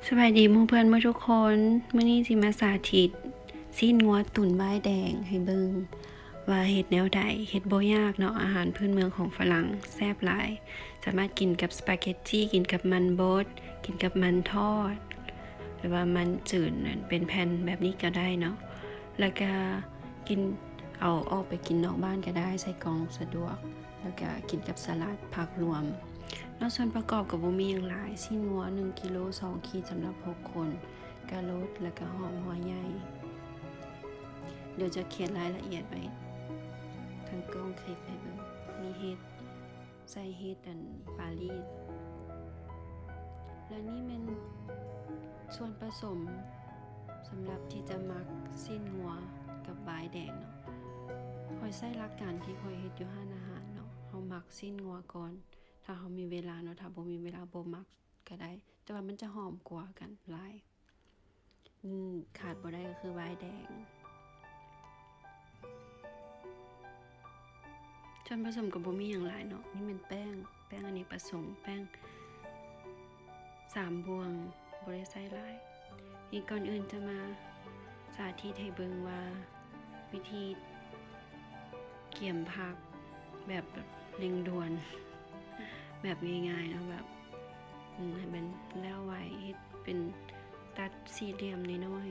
ສະບາຍດີໝູ່ເພື່ອນໝົດທຸກຄົນ, ມື້ນີ້ຊິມາສາທິດຊີ້ນງົວຕຸນຫວາຍແດງໃຫ້ເບິ່ງວ່າເຮັດແນວໃດ. ເຮັດບໍ່ຍາກເນາະ, ອາຫານພື້ນເມືອງຂອງຝຣັ່ງແຊບຫຼາຍ, ສາມາດກິນກັບສະປາເກັດຕີ, ກິນກັບມັນບົດ, ກິນກັບມັນທອດ ຫຼືວ່າມັນຈືນເປັນແຜ່ນແບບນີ້ກໍໄດ້ເນາະ. ແລ້ວກະກິນ ເອົາອອກໄປກິນນອກບ້ານກໍໄດ້, ໃສ່ກ່ອງສະດວກ. ແລ້ວກະກິນກັບສະຫຼັດ ຜັກລວມເນາະ. ສ່ວນປະກອບກໍບໍ່ມີຫຍັງຫຼາຍ, ຊີ້ນງົວໜຶ່ງກິໂລສອງຂີດສຳລັບຫົກຄົນ, ກາໂຣດ ແລ້ວກະຫອມຫົວໃຫຍ່. ດຽວຈະຂຽນລາຍລະອຽດໄວ້ທາງກ້ອງຄລິບໃຫ້ເບິ່ງ. ມີເຫັດ, ໃສ່ເຫັດອັນປາລີດ. ແລະນີ້ແມ່ນສ່ວນປະສົມສຳລັບທີ່ຈະໝັກຊີ້ນງົວກັບຫວາຍແດງເນາະ. ຂ້ອຍໃຊ້ຫຼັກການທີ່ຂ້ອຍເຮັດຢູ່ຮ້ານອາຫານເນາະ, ເຮົາໝັກຊີ້ນງົວກ່ອນ ຖ້າເຮົາມີເວລາເນາະ, ຖ້າບໍ່ມີເວລາບໍ່ໝັກກໍໄດ້, ແຕ່ວ່າມັນຈະຫອມກວ່າກັນຫຼາຍ. ອືມ ຂາດບໍ່ໄດ້ກໍຄືຫວາຍແດງ. ສ່ວນປະສົມກໍບໍ່ມີຫຍັງຫຼາຍເນາະ, ນີ້ແມ່ນແປ້ງ, ແປ້ງອະເນກປະສົງ, ແປ້ງສາມບ່ວງ, ບໍ່ໄດ້ໃຊ້ຫຼາຍ. ນີ້ກ່ອນອື່ນຈະມາສາທິດໃຫ້ເບິ່ງວ່າວິທີ ກຽມຜັກແບບເລັ່ງດ່ວນ ແບບງ່າຍໆເນາະ, ແບບ ອືມ ໃຫ້ມັນແລ້ວໄວ, ເຮັດເປັນຕັດສີ່ຫຼ່ຽມນ້ອຍ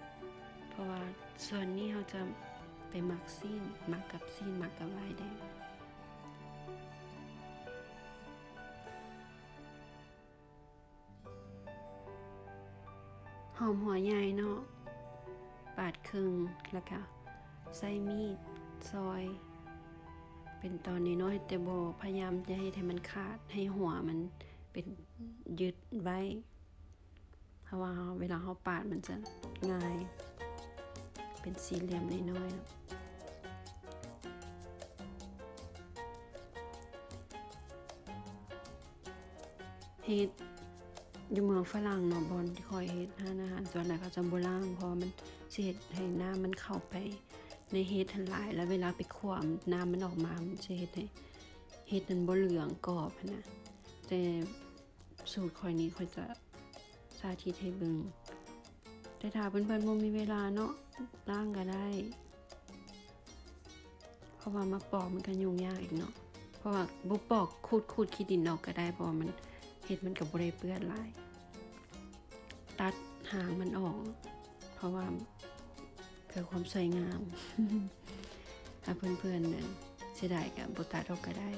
ໆ ເພາະວ່າສ່ວນນີ້ເຮົາຈະໄປໝັກຊີ້ນ, ໝັກກັບຊີ້ນ, ໝັກກັບຫວາຍແດງ. ຫອມຫົວໃຫຍ່ເນາະ, ປາດເຄິ່ງ ແລ້ວກະໃຊ້ມີດຊອຍເປັນຕອນນ້ອຍໆ, ແຕ່ບໍ່ພະຍາຍາມຈະເຮັດໃຫ້ມັນຂາດ, ໃຫ້ຫົວມັນເປັນ ຍຶດໄວ້, ເພາະວ່າເຮົາ ເວລາເຮົາປາດມັນຈະງ່າຍ, ເປັນສີ່ຫຼ່ຽມນ້ອຍໆເນາະ. ເຮັດຢູ່ເມືອງຝຣັ່ງເນາະ, ບ່ອນທີ່ຂ້ອຍເຮັດຮ້ານອາຫານ ສ່ວນຫຼາຍເຂົາຈະບໍ່ລ້າງ ເພາະວ່າມັນຊິເຮັດໃຫ້ນ້ຳມັນເຂົ້າໄປໃນເຫັດຫັ້ນຫຼາຍ, ແລ້ວເວລາໄປຂົ້ວ ນ້ຳມັນອອກມາ ມັນຊິເຮັດໃຫ້ເຫັດນັ້ນບໍ່ເຫຼືອງກອບຫັ້ນນະ. ແຕ່ສູດຂ້ອຍນີ້ ຂ້ອຍຈະສາທິດໃຫ້ເບິ່ງ, ແຕ່ຖ້າເພື່ອນໆບໍ່ມີເວລາເນາະ, ລ້າງກໍໄດ້. ເພາະວ່າມາປອກມັນກໍຫຍຸ້ງຍາກອີກເນາະ, ເພາະວ່າບໍ່ປອກ ຂູດໆ ຂີ້ດິນອອກກໍໄດ້, ເພາະວ່າມັນ ເຫັດມັນກໍບໍ່ໄດ້ເປື້ອນຫຼາຍ. ຕັດຫາງມັນອອກ ເພາະວ່າເພື່ອຄວາມສວຍງາມ. ຖ້າເພື່ອນໆ ເສຍດາຍກໍບໍ່ຕັດອອກກໍໄດ້.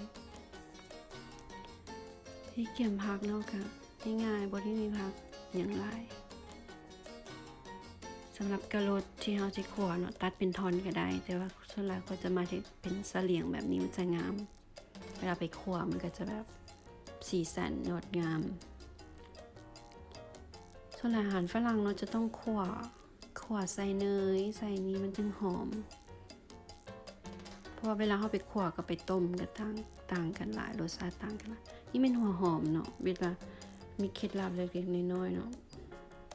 ເຮັດກຽມຜັກເນາະ ກໍງ່າຍໆ, ບໍ່ໄດ້ມີຜັກຫຍັງຫຼາຍ. ສຳລັບກາໂຣດທີ່ເຮົາຊິຂົ້ວເນາະ, ຕັດເປັນທ່ອນກໍໄດ້, ແຕ່ວ່າສ່ວນຫຼາຍຂ້ອຍຈະມັກເຮັດເປັນສະຫຼຽງແບບນີ້ ມັນຈະງາມ, ເວລາໄປຂົ້ວມັນກໍຈະແບບສີສັນງົດງາມ. ສ່ວນຫຼາຍອາຫານຝຣັ່ງເນາະ ຈະຕ້ອງຂົ້ວ, ຂົ້ວໃສ່ເນີຍ ໃສ່ນີ້ມັນຈຶ່ງຫອມ. ເພາະວ່າເວລາເຮົາໄປຂົ້ວກັບໄປຕົ້ມກໍຕ່າງ ຕ່າງກັນຫຼາຍ, ລົດຊາດຕ່າງກັນຫຼາຍ. ນີ້ແມ່ນຫົວຫອມເນາະ, ເວລາມີເຄັດລັບເລັກໆນ້ອຍໆເນາະ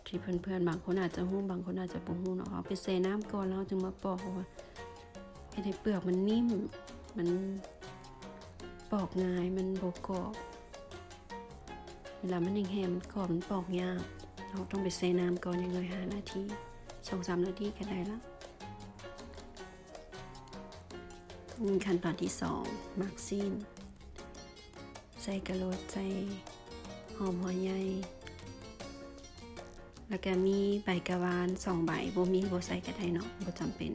ທີ່ເພື່ອນໆບາງຄົນອາດຈະຮູ້, ບາງຄົນອາດຈະບໍ່ຮູ້ເນາະ. ເຮົາໄປແຊ່ນ້ຳກ່ອນ ແລ້ວເຮົາຈຶ່ງມາປອກ, ເພາະວ່າເຮັດໃຫ້ເປືອກມັນນິ້ມ, ມັນປອກງ່າຍ, ມັນບໍ່ກອບ. ເວລາມັນແຫ້ງໆ ມັນກອບ, ມັນປອກຍາກ. ເຮົາຕ້ອງໄປແຊ່ນ້ຳກ່ອນຢ່າງໜ້ອຍຫ້ານາທີ, ສອງສາມນາທີກໍໄດ້ລະ. ນີ້ຂັ້ນຕອນທີສອງ ໝັກຊີ້ນ, ໃສ່ກາໂຣດ, ໃສ່ຫອມຫົວໃຫຍ່, ແລ້ວກະມີໃບກະວານສອງໃບ, ບໍ່ມີບໍ່ໃສ່ກະໄດ້ເນາະ, ບໍ່ຈຳເປັນ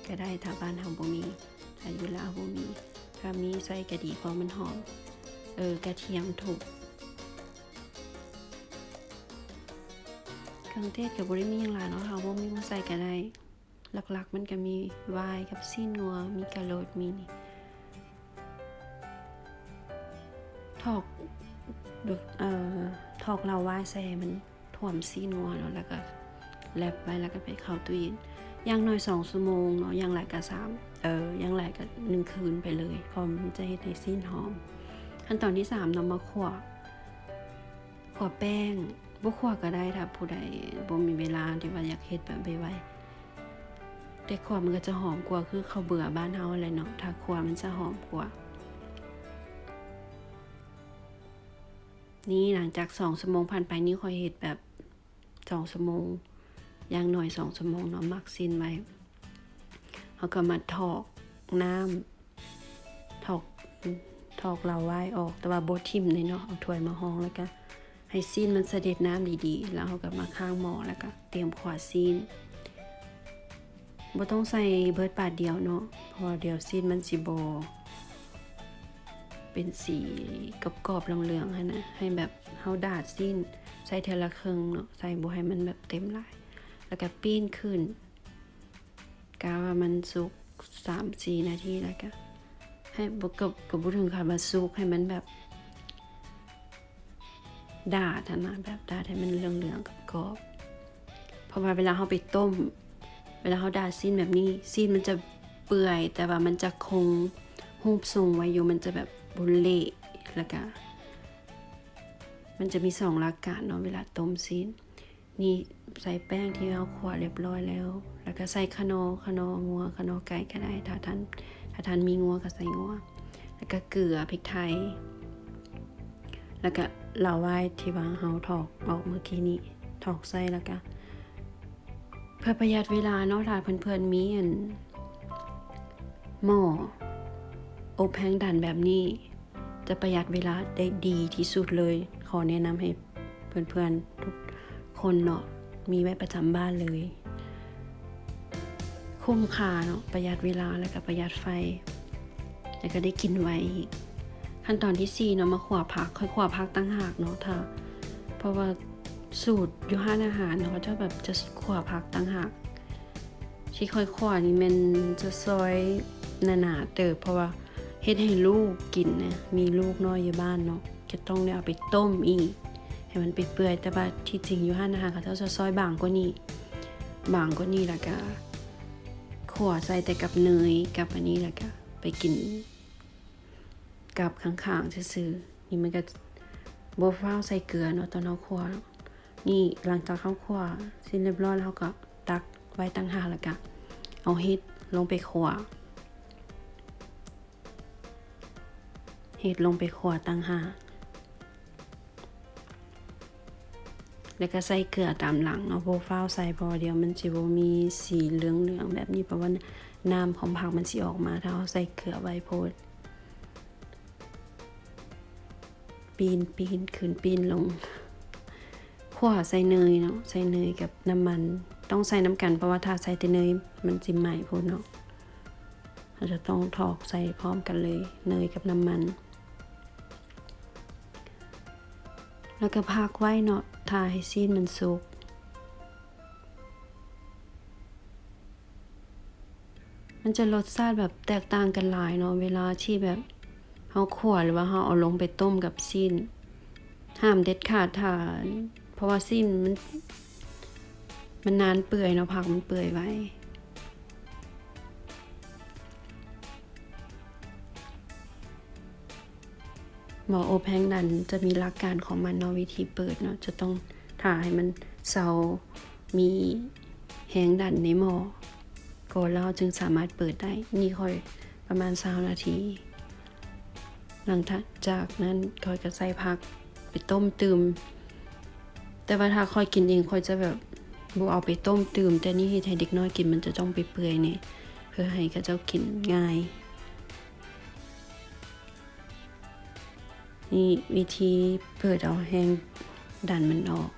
ກະໄດ້ ຖ້າບ້ານເຮົາບໍ່ມີ, ຖ້າຢູ່ລາວບໍ່ມີ. ຖ້າມີໃສ່ກະດີ ເພາະມັນຫອມ. ເອີ ກະທຽມທຸບ. ເຄື່ອງເທດກະບໍ່ໄດ້ມີຫຍັງຫຼາຍເນາະ, ຖ້າບໍ່ມີບໍ່ໃສ່ກະໄດ້. ຫຼັກໆມັນກະມີຫວາຍກັບຊີ້ນງົວ, ມີກາໂຣດ, ມີນີ້ ຖອກ ເອີ ຖອກເຫຼົ້າຫວາຍໃສ່ໃຫ້ມັນຖ້ວມຊີ້ນງົວເນາະ, ແລ້ວກະແລັບໄວ້, ແລ້ວກະໄປເຂົ້າຕູ້ເຢັນ ຢ່າງໜ້ອຍສອງຊົ່ວໂມງເນາະ, ຢ່າງຫຼາຍກະສາມ ເອີ ຢ່າງຫຼາຍກະໜຶ່ງຄືນໄປເລີຍ, ເພາະມັນຈະເຮັດໃຫ້ຊີ້ນຫອມ. ຂັ້ນຕອນທີສາມເນາະ, ມາຂົ້ວ ຂົ້ວແປ້ງ. ບໍ່ຂົ້ວກໍໄດ້ ຖ້າຜູ້ໃດບໍ່ມີເວລາ ຫຼືວ່າຢາກເຮັດແບບໄວໆ, ແຕ່ຂົ້ວມັນກໍຈະຫອມກວ່າ ຄືເຂົ້າເບືອບ້ານເຮົາຫັ້ນແຫຼະເນາະ, ຖ້າຂົ້ວມັນຈະຫອມກວ່າ. ນີ້ ຫຼັງຈາກສອງຊົ່ວໂມງຜ່ານໄປນີ້ ຂ້ອຍເຮັດແບບ ສອງຊົ່ວໂມງ ຢ່າງໜ້ອຍສອງຊົ່ວໂມງເນາະ ໝັກຊີ້ນໄວ້ ເຮົາກໍມາຖອກນ້ຳ ຖອກ ຖອກເຫຼົ້າຫວ້ອອກ ແຕ່ວ່າບໍ່ຖິ້ມເດ້ເນາະ ເອົາຖ້ວຍມາຮອງ ແລ້ວກະໃຫ້ຊີ້ນມັນສະເດັດນ້ຳດີໆ ແລ້ວເຮົາກໍມາຄ້າງໝໍ້ ແລ້ວກະຕຽມຂົ້ວຊີ້ນ. ບໍ່ຕ້ອງໃສ່ເບີດບາດດຽວເນາະ ເພາະວ່າດຽວຊີ້ນມັນຊິບໍ່ເປັນສີກອບໆເຫຼືອງໆຫັ້ນນະ ໃຫ້ແບບເຮົາດາດຊີ້ນໃສ່ເທື່ອລະເຄິ່ງເນາະ ໃສ່ບໍ່ໃຫ້ມັນແບບເຕັມຫຼາຍ ແລ້ວກະປີ້ນຂຶ້ນ ກະວ່າມັນສຸກສາມສີ່ນາທີ ແລ້ວກະໃຫ້ ບໍ່ ກະ ກະບໍ່ເຖິງຂັ້ນວ່າສຸກ ໃຫ້ມັນແບບ ດາດຫັ້ນນະ ແບບດາດໃຫ້ມັນເຫຼືອງໆ ກອບໆ ເພາະວ່າເວລາເຮົາໄປຕົ້ມ ເວລາເຮົາດາດຊີ້ນແບບນີ້ ຊີ້ນມັນຈະເປື່ອຍ ແຕ່ວ່າມັນຈະຄົງຮູບຊົງໄວ້ຢູ່ ມັນຈະແບບບໍ່ເລະ ແລ້ວກະມັນຈະມີສອງຫຼັກການເນາະ ເວລາຕົ້ມຊີ້ນ. ນີ້ໃສ່ແປ້ງທີ່ເຮົາຂົ້ວຮຽບຮ້ອຍແລ້ວ ແລ້ວກະໃສ່ຂະໜໍ່ ຂະໜໍ່ງົວ ຂະໜໍ່ໄກ່ກະໄດ້ ຖ້າທ່ານ ຖ້າທ່ານມີງົວກະໃສ່ງົວ ແລ້ວກະເກືອ ພິກໄທ ແລ້ວກະເຫຼົ້າຫວ້າທີ່ວ່າເຮົາຖອກອອກເມື່ອກີ້ນີ້ ຖອກໃສ່ ແລ້ວກະ ເພື່ອປະຢັດເວລາເນາະ ຖ້າເພື່ອນໆມີອັນ ໝໍ້ອົບແຮງດັນແບບນີ້ ຈະປະຢັດເວລາໄດ້ດີທີ່ສຸດເລີຍ. ຂໍແນະນຳໃຫ້ເພື່ອນໆທຸກຄົນເນາະ ມີໄວ້ປະຈຳບ້ານເລີຍ. ຄຸ້ມຄ່າເນາະ ປະຢັດເວລາ ແລ້ວກະປະຢັດໄຟ ແລ້ວກະໄດ້ກິນໄວອີກ. ຂັ້ນຕອນທີສີ່ເນາະ ມາຂົ້ວຜັກ. ຂ້ອຍຂົ້ວຜັກຕ່າງຫາກເນາະ ຖ້າ ເພາະວ່າສູດຢູ່ຮ້ານອາຫານເນາະ ເຂົາເຈົ້າແບບຈະຂົ້ວຜັກຕ່າງຫາກ. ທີ່ຂ້ອຍຂົ້ວນີ້ແມ່ນຈະຊອຍໜາໆເຕີບ ເພາະວ່າເຮັດໃຫ້ລູກກິນນະ ມີລູກນ້ອຍຢູ່ບ້ານເນາະ ຈະຕ້ອງໄດ້ເອົາໄປຕົ້ມອີກ ໃຫ້ມັນເປື່ອຍໆ. ແຕ່ວ່າທີ່ຈິງຢູ່ຮ້ານອາຫານເຂົາເຈົ້າຈະຊອຍບາງກວ່ານີ້ ບາງກວ່ານີ້ ແລ້ວກະຂົ້ວໃສ່ແຕ່ກັບເນີຍ ກັບອັນນີ້ ແລ້ວກະໄປກິນກັບຂ້າງໆຊື່ໆ. ນີ້ມັນກະບໍ່ຟ້າວໃສ່ເກືອເນາະ ຕອນເຮົາຂົ້ວເນາະ. ນີ້ຫຼັງຈາກເຮົາຂົ້ວສິ້ນຮຽບຮ້ອຍແລ້ວ ເຮົາກໍຕັກໄວ້ຕ່າງຫາກ ແລ້ວກະເອົາເຫັດລົງໄປຂົ້ວ ເຫັດລົງໄປຂົ້ວຕ່າງຫາກ ແລ້ວກະໃສ່ເກືອຕາມຫຼັງເນາະ ບໍ່ຟ້າວໃສ່ ເພາະວ່າດຽວມັນຊິບໍ່ມີສີເຫຼືອງໆແບບນີ້ ເພາະວ່ານ້ຳຂອງຜັກມັນຊິອອກມາ ຖ້າເຮົາໃສ່ເກືອໄວໂພດ. ປີ້ນ ປີ້ນຂຶ້ນ ປີ້ນລົງ ຂົ້ວໃສ່ເນີຍເນາະ ໃສ່ເນີຍກັບນ້ຳມັນ ຕ້ອງໃສ່ນຳກັນ ເພາະວ່າຖ້າໃສ່ແຕ່ເນີຍມັນຊິໄໝ້ໂພດເນາະ. ເຮົາຈະຕ້ອງຖອກໃສ່ພ້ອມກັນເລີຍ ເນີຍກັບນ້ຳມັນ ແລ້ວກໍພັກໄວ້ເນາະ ຖ້າໃຫ້ຊີ້ນມັນສຸກ. ມັນຈະລົດຊາດແບບແຕກຕ່າງກັນຫຼາຍເນາະ ເວລາທີ່ແບບເຮົາຂົ້ວ ຫຼືວ່າເຮົາເອົາລົງໄປຕົ້ມກັບຊີ້ນ. ຫ້າມເດັດຂາດ ຖ້າ ເພາະວ່າຊີ້ນມັນ ມັນນານເປື່ອຍເນາະ ຜັກມັນເປື່ອຍໄວ. ໝໍ້ອົບແຮງດັນຈະມີຫຼັກການຂອງມັນເນາະ ວິທີເປີດເນາະ ຈະຕ້ອງຖ້າໃຫ້ມັນເຊົາມີແຮງດັນໃນໝໍ້ກ່ອນ ແລ້ວເຮົາຈຶ່ງສາມາດເປີດໄດ້. ນີ້ຂ້ອຍປະມານຊາວນາທີ ຫຼັງຈາກ ຈາກນັ້ນຂ້ອຍກໍໃສ່ຜັກໄປຕົ້ມຕື່ມ ແຕ່ວ່າຖ້າຂ້ອຍກິນເອງ ຂ້ອຍຈະແບບບໍ່ເອົາໄປຕົ້ມຕື່ມ ແຕ່ນີ້ເຮັດໃຫ້ເດັກນ້ອຍກິນ ມັນຈະຕ້ອງເປື່ອຍໆແດ່ ເພື່ອໃຫ້ເຂົາເຈົ້າກິນງ່າຍ. ນີ້ວິທີເປີດເອົາແຮງດັນມັນອອກ.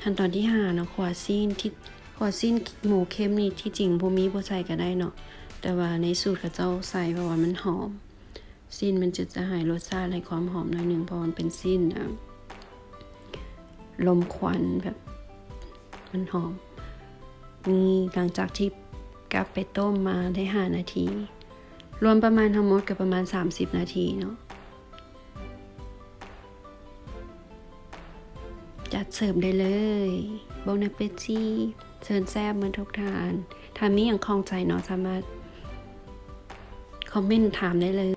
ຂັ້ນຕອນທີຫ້າເນາະ ຂົ້ວຊີ້ນ ທີ່ ຂົ້ວຊີ້ນໝູເຄັມນີ້ ທີ່ຈິງບໍ່ມີບໍ່ໃສ່ກໍໄດ້ເນາະ ແຕ່ວ່າໃນສູດເຂົາເຈົ້າໃສ່ ເພາະວ່າມັນຫອມ. ຊີ້ນມັນຈະ ຈະໃຫ້ລົດຊາດ ໃຫ້ຄວາມຫອມໜ້ອຍໜຶ່ງ ເພາະວ່າມັນເປັນຊີ້ນ ອ່າ ລົມຄວັນ ແບບມັນຫອມ. ນີ້ຫຼັງຈາກທີ່ກັບໄປຕົ້ມມາໄດ້ຫ້ານາທີ ລວມປະມານທັງໝົດກໍປະມານສາມສິບນາທີເນາະ. ຈັດເສີບໄດ້ເລີຍ. Bon appétit. ເຊີນແຊບເໝິດທຸກທ່ານ. ຖ້າມີຫຍັງຂ້ອງໃຈເນາະ ສາມາດຄອມເມັນຖາມໄດ້ເລີຍ.